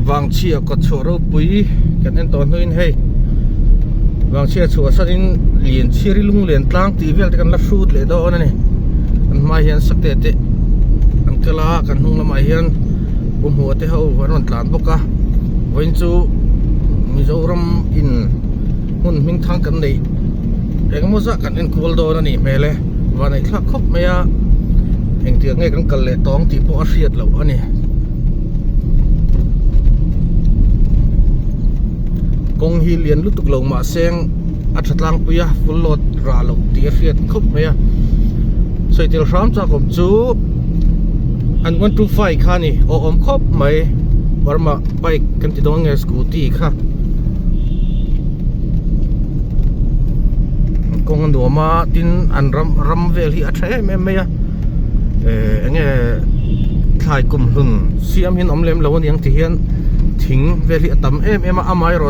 Vangchhia kawtchhuah ropui kan en tawh hnuin hei Vangchhia chhuah sanin Lianchhiri lunglen tlang tih vel te kan la hrut leh dawn a ni. An hma hian sakte te an kal a kan hnung lamah hian Pu Hmuha te ho an rawn tlan bawk a vawiin chu Mizoram in hmun hming thang kan neih engemaw zah kan en kual dawn a nih hmel e vanneih thlak khawp mai a engtiang nge kan kal leh tawng tih pawh a hriat loh a ni. Kawng hi lian lutuk lo mahse a tha tlangpui a full load rah loh tih a hriat khawp mai a sawi tel hram chak awm chu an 125 kha a ni aw awm khawp mai Burma bike kan ti dawn nge scooty kha kawng a nuam a tin an ram ram vel hi a tha em em mai a eh eng nge thlai kum hlun siam hian awm lem lo a niang ti hian thing vel hi a tam em em a amaherawhchu.